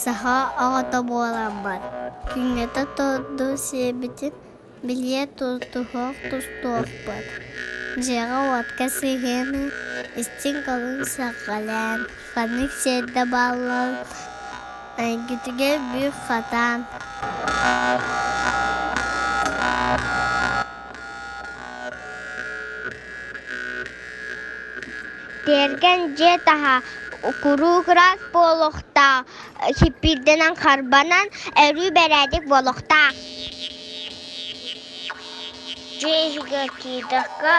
Саха оҕото буоламмын, күҥҥэтэ торду сиэбитин билиэ тутуһуох тустуохпут, дьиэҕэ-уотка сыһыаны истиҥ көҥүл сэҕэлээн, ханнык сиэрдэ баалларын эйгитигэр бүк хатаан Тиэргэн дьиэ таһа куруук ыраас буолуохтаах, сиппиирдэнэн харбанан, өрүү бэрээдэк буолуохтаах. Дьиэ иһигэр киирдэххэ,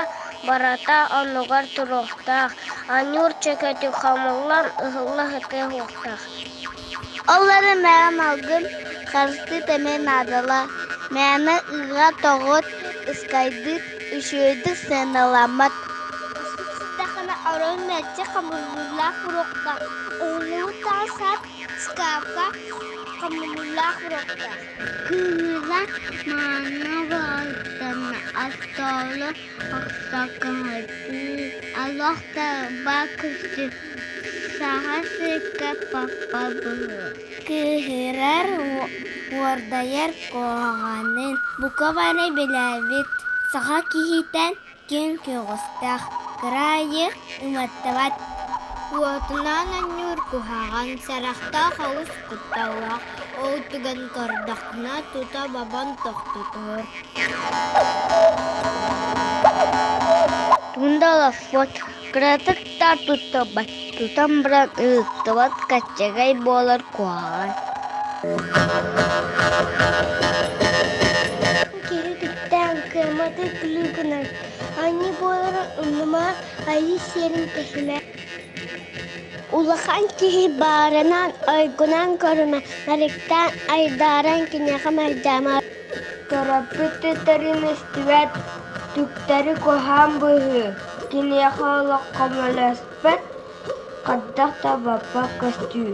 барыта оннугар туруохтаах, анньыыр чөкөтүк хомуллан, ыһылла сытыа суохтаах. Ол эрэн мээн алгын харыстыы эмиэ наадалаах, мээнэ ыга тоҕут, ыскайдыыр, үчүгэйдик сыаналаммат. Сытахына орон мэлдьи хомуллуулаах буруохтаах, уһуллубут таҥас ыскаапка хомуллуулаах буруохтаах. Кыыла мааны баҕайытана остуолу охсоҥкоһойдуу, олох да көстүү саха сиргэ папа быһыы. Кыыһырар, уордайар куһаҕанын бука бары билэбит, саха киһитэ киэҥ көҕүстээх, кыра аайы ымыттыбат. Уотунан оонньуур куһаҕан, сэрэхтээх олус кутталлаах, ол түгэн көрдөххүнэ тута бабан тохтотор. Тундаласпыт, кыратык да туттарбат, тутан баран ыһыктыбат кэччэгэй буолар куһаҕан. Киһи түптээн кыамматы күлүү гынар, анньыы буоларын умнума, айыы сиэрин кэһимэ. Улахан киһи баарынан, ойгунан көрүмэ, нарыктаан айдааран киниэхэ мэлдьээмэ. Төрөппүт этэрин истибэт, түктэри куһаҕан быһыы, киниэхэ олох көмөлөспөт, хайдах да баппат көстүү.